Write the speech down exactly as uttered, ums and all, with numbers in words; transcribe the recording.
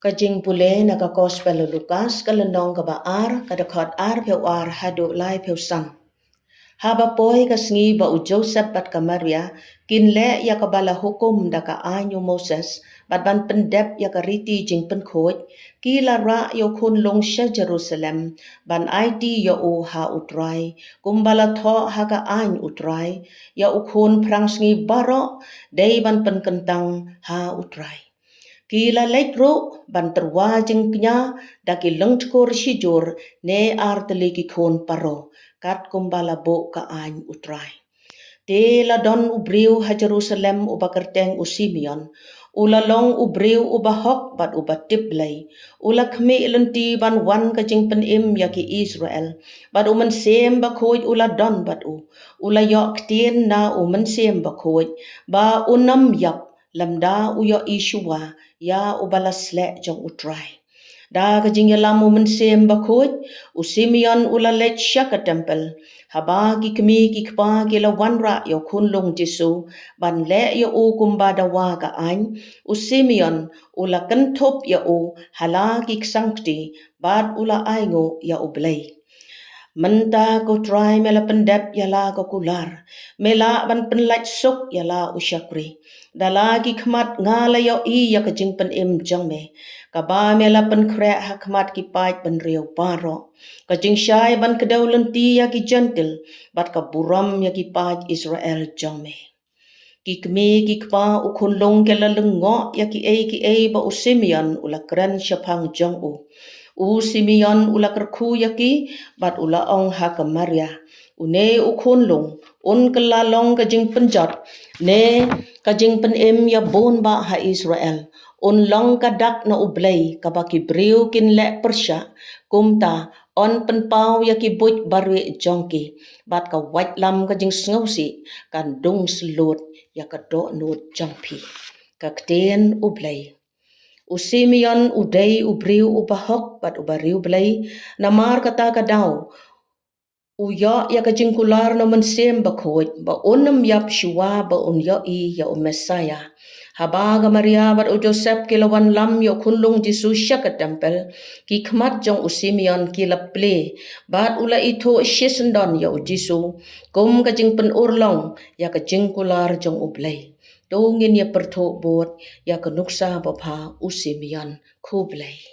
Ka jingpule na ka Gospel u Lukas, ka lynnong kaba ar, ka dkhot arphew ar haduh laiphew san. Haba poi ka sngi ba u Joseph bad ka Maria kin leh ïa kaba la hukum da ka aiñ u Moses, bad ban pyndep ïa ka riti jingpynkhuid, ki la rah ïa u khunlung sha Jerusalem, ban aiti ïa u ha U Trai, kumba la thoh ha ka aiñ U Trai, ïa u khun phrangsngi baroh, dei ban pynkyntang ha U Trai. Ki la leit ruh ban tyrwa jingkñia da ki lyngtkur shijur ne artylli ki khun paro, kat kumba la buh ka aiñ U Trai. Te la don u briew ha Jerusalem uba kyrteng u Simeon, u la long u briew uba hok bad uba tip Blei, u la khmih lynti ban wan ka jingpynim ïa ki Israel, bad u Mynsiem Bakhuid u la don bad u, u la ïoh ktien na u Mynsiem Bakhuid, ba un ym ïap lymda u ïohi shuwa ïa uba la sleh jong U Trai. Da ka jingïalam u Mynsiem Bakhuid, u Simeon u la leit sha ka templ. Haba ki kmie ki kpa ki la wanrah ïa u khunlung Jisu ban leh ïa u kumba dawa ka aiñ, u Simeon u la kynthup ïa u ha la ki ksangkti, bad u la ainguh ïa U Blei. Mynta ko Trai, me la pyndep ïa la ka kular, me lah ban pynlait suk ïa la u shakri. Da la ki khmat nga la ïohi ïa ka jingpynim jong me, kaba me la pynkhreh ha khmat ki paid bynriew baroh, ka jingshai ban kdew lynti ïa ki Jentil, bad ka burom ïa ki paid Israel jong me. Ki kmie ki kpa u khunlung ki la lyngngoh ïa kiei kiei ba u Simeon u la kren shaphang jong u. U Simeon u la kyrkhu ïa ki, bad u la ong ha ka Maria, une u khunlung un kylla long ka jingpynjot ne ka jingpynim ïa bun bah ha Israel. Un long ka dak na U Blei kaba ki briew kin leh pyrshah, kumta yn pynpaw ïa ki buit barieh jong ki, bad ka waitlam ka jingsngewsih kan dung shlur ïa ka dohnud jong phi. Ka ktien U Blei. U Simeon u dei u briew uba hok bad uba riewblei, namar kata ka daw u ïoh ïa ka jingkular na u Mynsiem Bakhuid ba un ym ïap shuwa ba un ïohi ïa u Messaïah. Haba ka Maria bad u Joseph ki la wanlam ïa u khunlung Jisu sha ka templ, ki khmat jong u Simeon ki la plie, bad u la ithuh shisyndon ïa u Jisu kum ka jingpynurlong ïa ka jingkular jong U Blei. To ngin ïa pyrthuh bud ïa ka nuksa babha u Simeon. Khublei.